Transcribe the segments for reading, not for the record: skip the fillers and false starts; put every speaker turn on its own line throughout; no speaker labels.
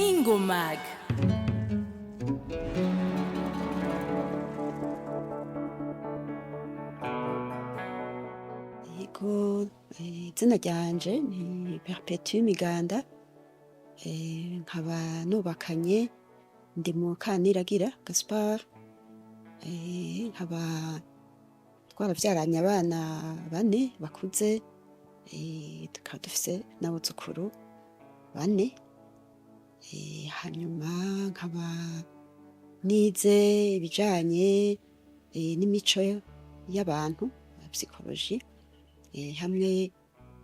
Ingomag.
Yego, izina ryanje ni Perpetue Miganda, nkaba nubakanye ndi Mukaniragira Gaspard, nkaba twaravyaranye abana bane bakuze, tukaba dufise n'abuzukuru bane, hanyuma nkaba nize ibijanye n'imico y'abantu, psychologie, hamwe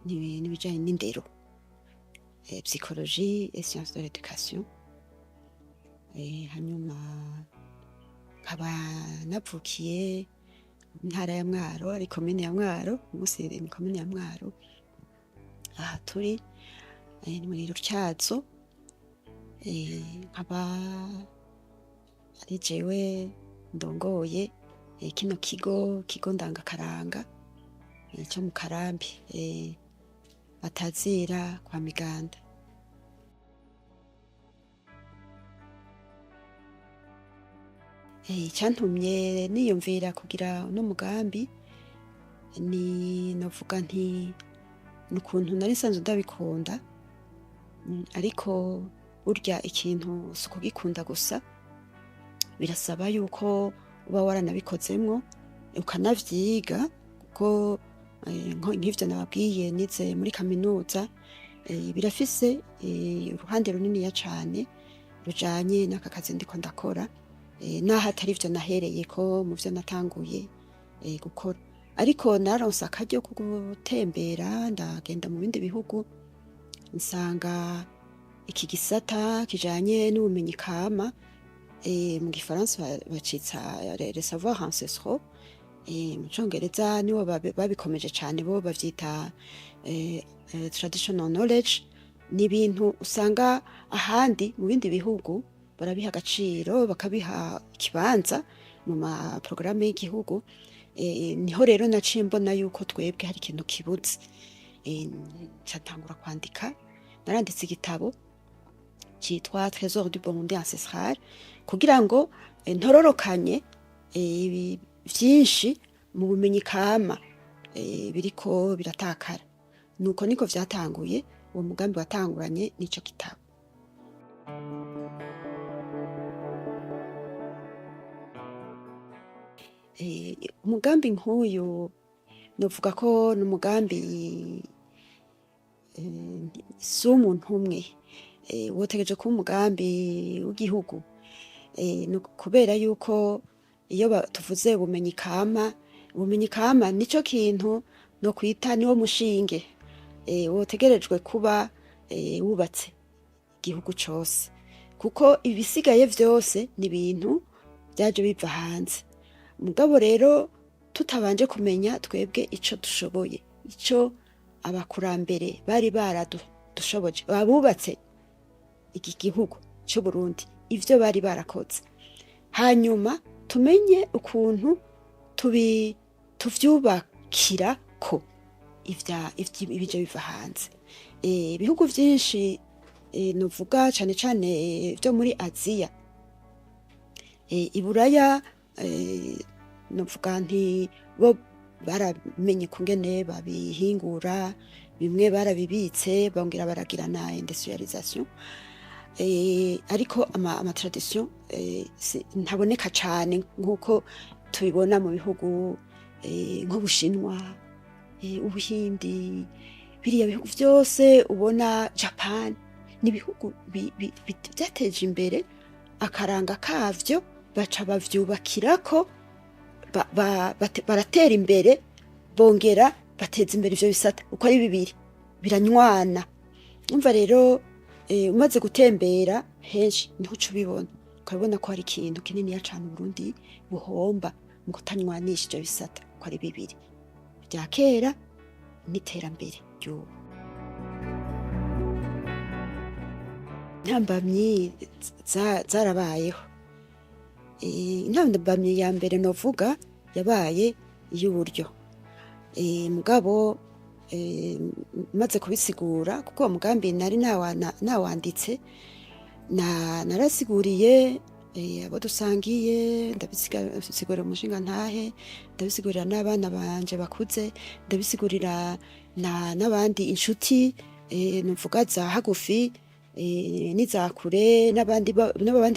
n'ibijanye n'indero, psychologie et sciences de l'éducation, hanyuma nkaba navukiye mu ntara ya Mwaro, ari komine ya Mwaro, umunsi ni komine ya Mwaro, aha turi ni muri Rutyazo, nkaba ari jewe ndongoye kino kigo, kigo ndangakaranga co mu Karambi, batazira kwa Miganda. Icantumye niyumvira kugira uno mugambi ni novuga nti ni ukuntu nari nsanzwe ndabikunda, ariko burya ikintu si ukugikunda gusa, birasaba yuko uba waranabikozemwo ukanavyiga, kuko nk'ivyo nababwiye nize muri kaminuza, birafise uruhande runiniya cane rujanye n'aka kazi ndiko ndakora, naho atari ivyo nahereyeko mu vyo natanguye gukora, ariko nararonse akaryo ko gutembera ndagenda mu bindi bihugu, nsanga iki gisata kijanye n'ubumenyi kama, mu gifaransa bacita les savoirs ancestraux, mu congereza nibo babikomeje cane, bo bavyita traditional knowledge. Ni ibintu usanga ahandi mu bindi bihugu barabiha agaciro, bakabiha ikibanza mu ma porogaramu y'igihugu. Niho rero naciye mbona yuko twebwe hari ikintu kibuze, nca ntangura kwandika. Naranditse igitabo citwa Trésor du Burundi ancestral kugira ngo ntororokanye vyinshi mu bumenyi kama biriko biratakara. Nuko niko vyatanguye, uwo mugambi watanguranye n'ico gitabo. Umugambi nk'uyu novuga ko ni umugambi si uw'umuntu umwe, wotegereje kuba umugambi w'igihugu, kubera yuko iyo tuvuze ubumenyi kama, ubumenyi kama nico kintu nokwita niwo mushinge wotegerejwe kuba wubatse igihugu cose, kuko ibisigaye vyose ni ibintu vyaje biva hanze. Mugabo rero tutabanje kumenya twebwe ico dushoboye, ico abakurambere bari baradushoboje, abubatse iki gihugu c'Uburundi, ivyo bari barakoze, hanyuma tumenye ukuntu tuvyubakirako ibije biva hanze. Ibihugu vyinshi, novuga cane cane vyo muri Aziya, Iburaya, novuga nti bo baramenye kungene babihingura, bimwe barabibitse bongera baragira na industrialisation, ariko ama tradition ntaboneka cane nkuko tubibona mu bihugu nk'Ubushinwa, Ubuhindi, biriya bihugu vyose ubona, Japan, ni ibihugu vyateje imbere akaranga kavyo, baca bavyubakirako, baratera imbere, bongera bateza imbere ivyo bisata uko ari bibiri biranywana. Umva rero, umaze gutembera henshi niho uca ubibona, ukabona ko hari ikintu kininiya cane Uburundi buhomba mu kutanywanisha ivyo bisata uko ari bibiri, vya kera n'iterambere ry'ubu. Intambamyi zarabayeho. Intambamyi ya mbere novuga yabaye iy'uburyo, mugabo Maze kubisigura, kuko uwo mugambi nari nawanditse, narasiguriye abo dusangiye, ndabisigurira umushingantahe, ndabisigurira n'abana banje bakuze, ndabisigurira n'abandi inshuti, nuvuga za hagufi n'iza kure, n'abandi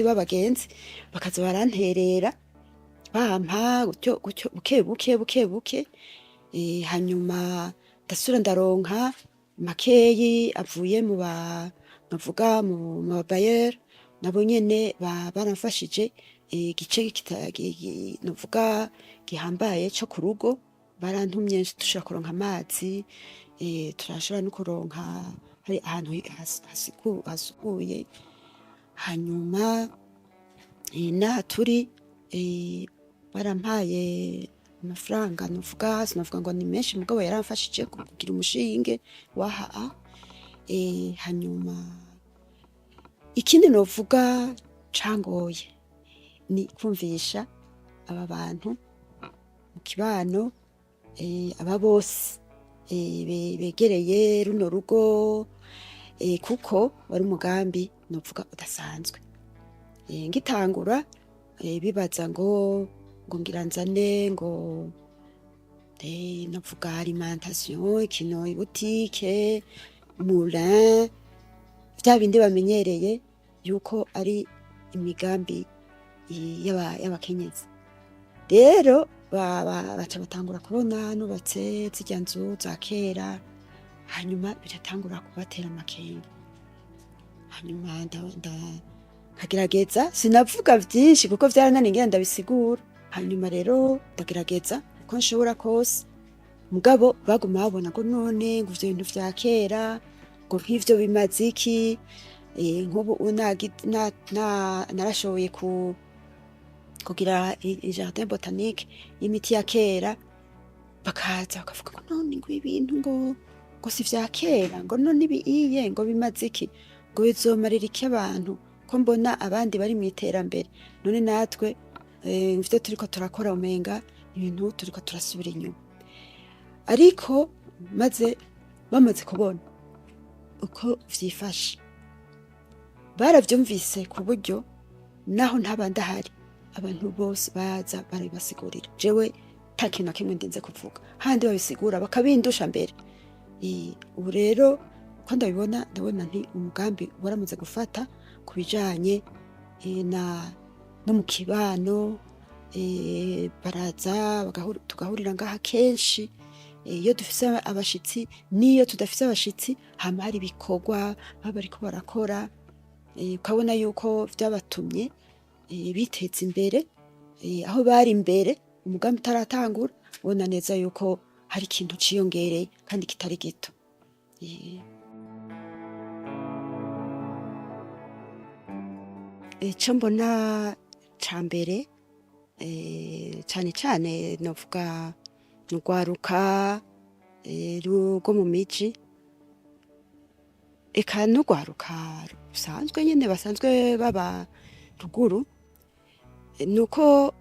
b'abagenzi bakaza baranterera, bampa gutyo gutyo, buke buke buke buke. Hanyuma ndasubira ndaronka makeyi avuye mu ba navuga mu ba bailleurs, nabo nyene baramfashije igice novuga gihambaye co ku rugo. Barantumye dushobora kuronka amazi, turashobora no kuronka hari ahantu hasukuye. Hanyuma n'aha turi barampaye amafaranga, novuga sinovuga ngo ni menshi, mugabo yaramfashije kugira umushinge waha. Hanyuma ikindi novuga cangoye ni kumvisha aba bantu mu kibano, aba bose begereye runo rugo, kuko wari umugambi novuga udasanzwe. Ngitangura bibaza ngo ngira nzane ngo novuga alimentation, ikintu ibutike, moulin, vya bindi bamenyereye yuko ari imigambi y'abakenyezi. Rero baca batangura kubona nubatse zirya nzu za kera, hanyuma biratangura kubatera amakenga. Hanyuma nkagerageza, sinavuga vyinshi kuko vyarananiye ingene ndabisigura. Hanyuma rero ndagerageza uko nshobora kose, mugabo baguma babona ngo none ngo ivyo bintu vya kera, ngo nk'ivyo bimaze iki? Nk'ubu narashoboye kugira jardin botanique y'imiti ya kera, bakaza bakavuga ngo none ngo ibintu ngo si vya kera, ngo none ibiiye ngo bimaze iki, ngo bizomarira iki abantu, ko mbona abandi bari mw'iterambere, none natwe ivyo turiko turakora umenga ibintu turiko turasubira inyuma. Ariko maze bamaze kubona uko vyifashe, baravyumvise, ku buryo naho ntaba ndahari abantu bose baza barabibasigurira, jewe nta kintu na kimwe ndinze kuvuga, handi babisigura bakabindusha mbere. Ubu rero uko ndabibona, ndabona nti umugambi waramaze gufata ku bijanye na no mu kibano. Baraza tugahurira ngaha kenshi iyo dufise abashitsi n'iyo tudafise abashitsi, hama hari ibikorwa baba bariko barakora, ukabona yuko vyabatumye biteza imbere aho bari imbere umugambi utaratangura, ubona neza yuko hari ikintu ciyongereye kandi kitari gito. Ico mbona ca mbere, cane cane novuga n'urwaruka rwo mu miji, eka n'urwaruka rusanzwe nyene basanzwe baba ruguru, nuko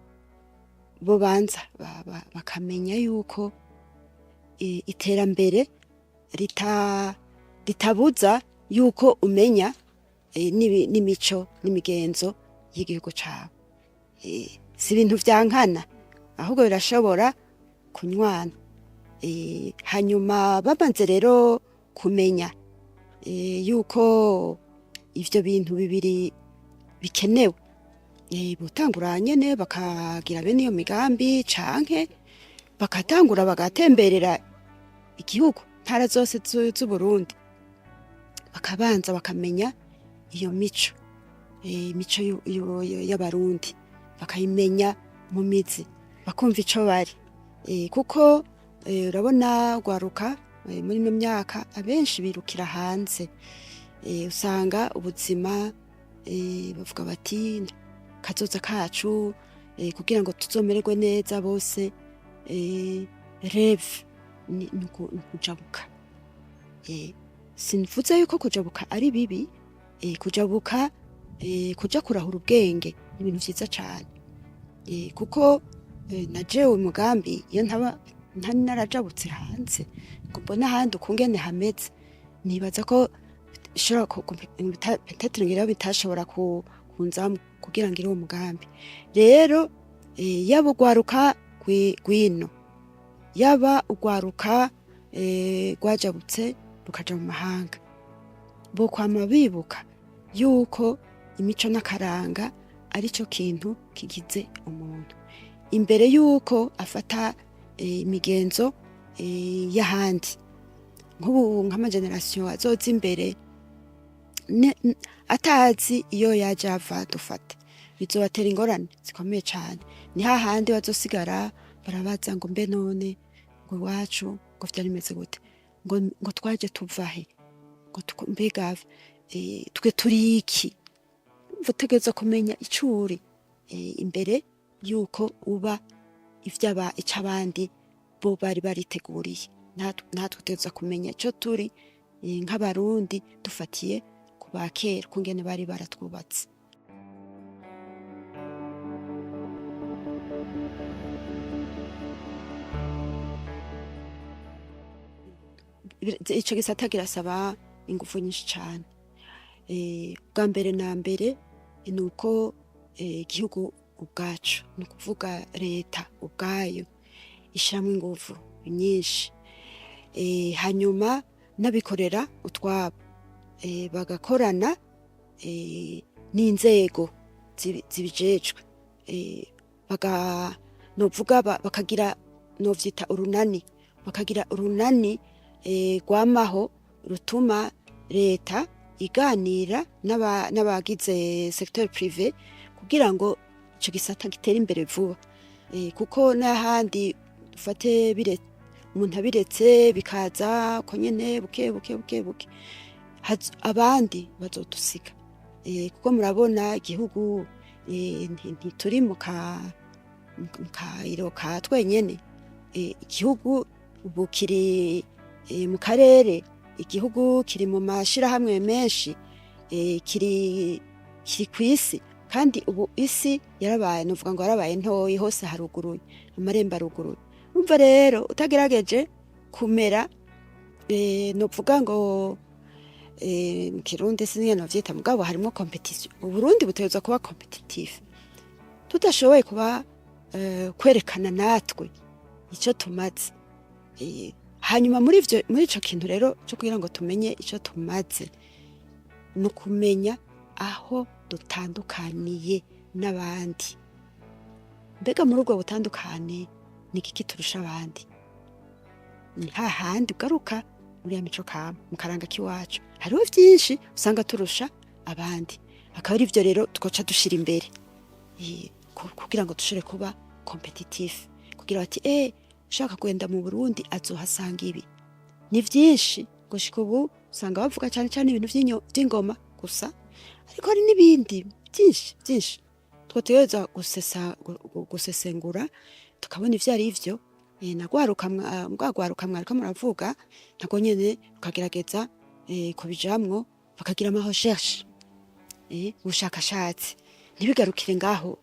bobanza bakamenya yuko iterambere ritabuza yuko umenya n'imico n'imigenzo y'igihugu cawe. Si ibintu vyankana, ahubwo birashobora kunywana. Hanyuma bamaze rero kumenya yuko ivyo bintu bibiri bikenewe, botangura nyene bakagira bene iyo migambi, canke bakatangura bagatemberera igihugu, ntara zose z'Uburundi, bakabanza bakamenya iyo mico, imico y'Abarundi, bakayimenya mu mizi, bakumva ico bari. Kuko urabona urwaruka muri ino myaka abenshi birukira hanze. Usanga ubuzima bavuga bati kazoza kacu kugira ngo tuzomererwe neza bose, rêve ni ukujabuka. Simvuze yuko kujabuka ari bibi. Kujabuka, kuja kurahura ubwenge ni ibintu vyiza cane, kuko na jewe umugambi iyo ntaba Ntari narajabutse hanze ngo mbone ahandi ukungene hameze, nibaza ko bishobora peut-être ngira bitashobora kunzamwo kugira ngire uwo mugambi. Rero yaba urwaruka rw'ino, yaba urwaruka rwajabutse rukaja mu mahanga, bokwama bibuka yuko imico n'akaranga arico kintu kigize umuntu, imbere yuko afata imigenzo y'ahandi. Nk'ubu nk'ama générations azoza imbere atazi iyo yaje ava, dufate, bizobatera ingorane zikomeye cane. Ni hahandi bazosigara barabaza ngo: "Mbe none ngo iwacu ngo vyari bimeze gute? Ngo twaje tuva he? Ngo mbega twe turi iki?" Umva, utegerezwa kumenya ico uri imbere yuko uba ivy'aba ico abandi bo bari bariteguriye. Natwe tutegerezwa kumenya ico turi nk'Abarundi, dufatiye ku ba kera, ukungene bari baratwubatse. Ico gisata kirasaba ingufu nyinshi cane. Bwa mbere na mbere ni uko igihugu ubwaco, ni ukuvuga leta ubwayo, ishiramwo inguvu nyinshi, hanyuma n'abikorera utwabo bagakorana n'inzego zibijejwe, novuga bakagira, novyita urunani, bakagira urunani rwamaho rutuma leta iganira n'abagize secteur privé kugira ngo ico gisata gitere imbere vuba, kuko n'ahandi dufate bire umuntu abiretse bikaza uko nyene buke buke buke buke, abandi bazodusiga, kuko murabona igihugu ntituri mu kayiro ka twenyene. Igihugu ubu kiri mu karere, igihugu kiri mu mashirahamwe menshi, kiri kw'isi, kandi ubu isi yarabaye, novuga ngo yarabaye ntoyi, hose haruguruye, amarembo aruguruye. Urumva rero utagerageje kumera, novuga ngo mu Kirundi sinzi ingene novyita, mugabo harimwo compétition. Uburundi butegerezwa kuba compétitif. Tudashoboye kuba kwerekana natwe ico tumaze, hanyuma muri ivyo, muri ico kintu rero co kugira ngo tumenye ico tumaze, ni ukumenya aho dutandukaniye n'abandi. Mbega muri ubwo butandukane ni igiki turusha abandi? Ni hahandi ugaruka muri ya mico kama, mu karanga k'iwacu, hariho vyinshi usanga turusha abandi, akaba ari ivyo rero twoca dushira imbere kugira ngo dushobore kuba compétitif, kugira bati: "Ushaka kugenda mu Burundi azohasanga ibi." Ni vyinshi. Gushika ubu usanga bavuga cane cane ibintu vy'ingoma gusa, ariko hari n'ibindi vyinshi vyinshi twotegerezwa gusesengura tukabona ivyo ari vyo. Na rwaruka rwa rwaruka mwariko muravuga, narwo nyene rukagerageza kubijamwo, bakagira ama recherche, ubushakashatsi, ntibigarukire ngaho,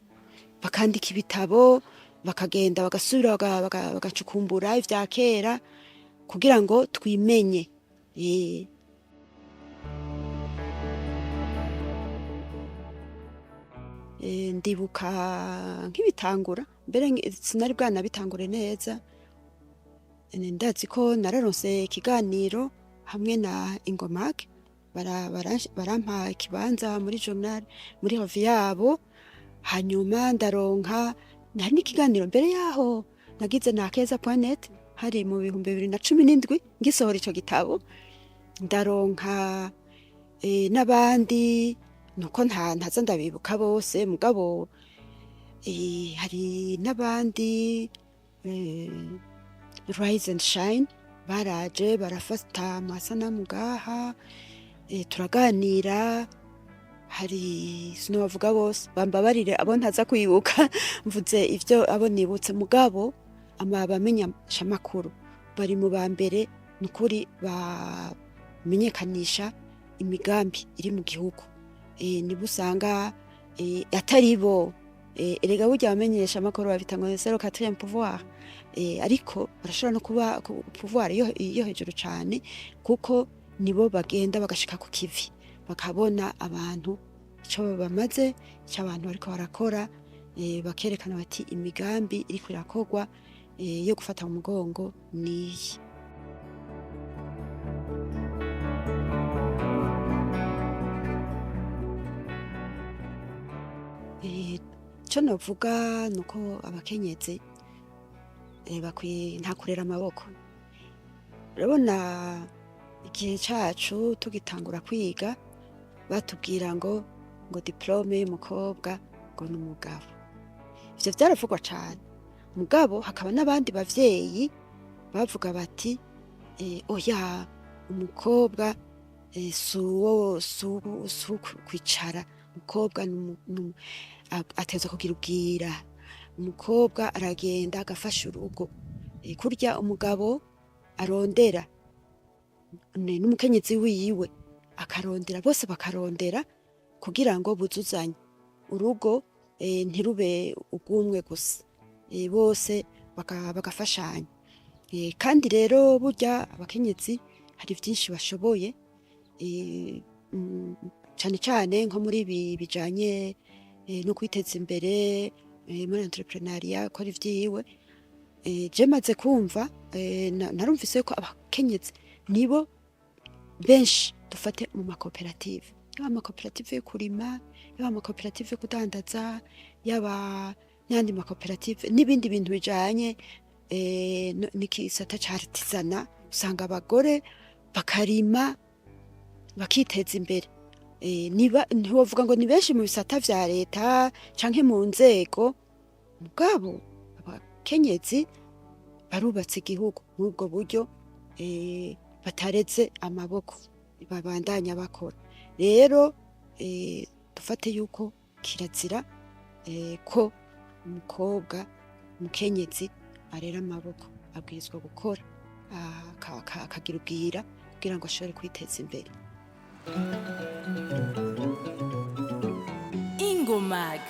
bakandika ibitabo, bakagenda bagasubira bagacukumbura ivya kera kugira ngo twimenye. Ndibuka nk'ibitangura mbere, sinari bwanabitangure neza. Ndazi ko nararonse ikiganiro hamwe na Ingomag, barampa ikibanza muri journal, muri revue yabo. Hanyuma ndaronka hari n'ikiganiro mbere yaho nagize na akeza.net, hari mu 2017 ngisohora ico gitabo. Ndaronka n'abandi, nuko ntaza ndabibuka bose, mugabo hari n'abandi, Rise and Shine, baraje barafata amasanamu ngaha, turaganira. Hari, sinobavuga bose, bambabarire abo ntaza kwibuka, mvuze ivyo abo nibutse, mugabo ama bamenyeshamakuru bari mu ba mbere nukuri bamenyekanisha imigambi iri mu gihugu. Nibo usanga atari bo. Erega burya abamenyesha amakuru babita ngo c'est le quatrième pouvoir, ariko barashobora no kuba pouvoir yo hejuru cane, kuko nibo bagenda bagashika ku kivi, bakabona abantu ico bamaze, ico abantu bariko barakora, bakerekana bati imigambi iriko irakorwa yo gufata mu mugongo niyi. Ico novuga nuko abakenyezi bakwiye nta kurera amaboko. Urabona igihe cacu tugitangura kwiga, batubwira ngo diplôme y'umukobwa ngo ni umugabo. Ivyo vyaravugwa cane, mugabo hakaba n'abandi bavyeyi bavuga bati oya, umukobwa suwo kwicara, umukobwa ategerezwa kugira ubwira, umukobwa aragenda agafasha urugo. Kurya umugabo arondera n'umukenyezi wiwe akarondera, bose bakarondera kugira ngo buzuzanye urugo, ntirube urw'umwe gusa, bose bagafashanya. Kandi rero burya abakenyezi hari vyinshi bashoboye, cane cane nko muri ibi bijanye no kwiteza imbere, muri entrepreneuriat, gukora ivyiwe. Je maze kumva, narumvise ko abakenyezi nibo benshi dufate mu makoperative, yaba amakoperative yo kurima, yaba amakoperative yo kudandaza, yaba n'ayandi makoperative n'ibindi bintu bijanye n'igisata ca artisanat. Usanga abagore bakarima bakiteza imbere. Ntiwovuga ngo ni benshi mu bisata vya leta canke mu nzego, mugabo abakenyezi barubatse igihugu muri ubwo buryo, batareze amaboko, babandanya bakora. Rero dufate yuko kirazira ko umukobwa, umukenyezi arera amaboko, abwirizwa gukora, akagira ubwira kugira ngo ashobore kwiteza imbere.
Ingomag.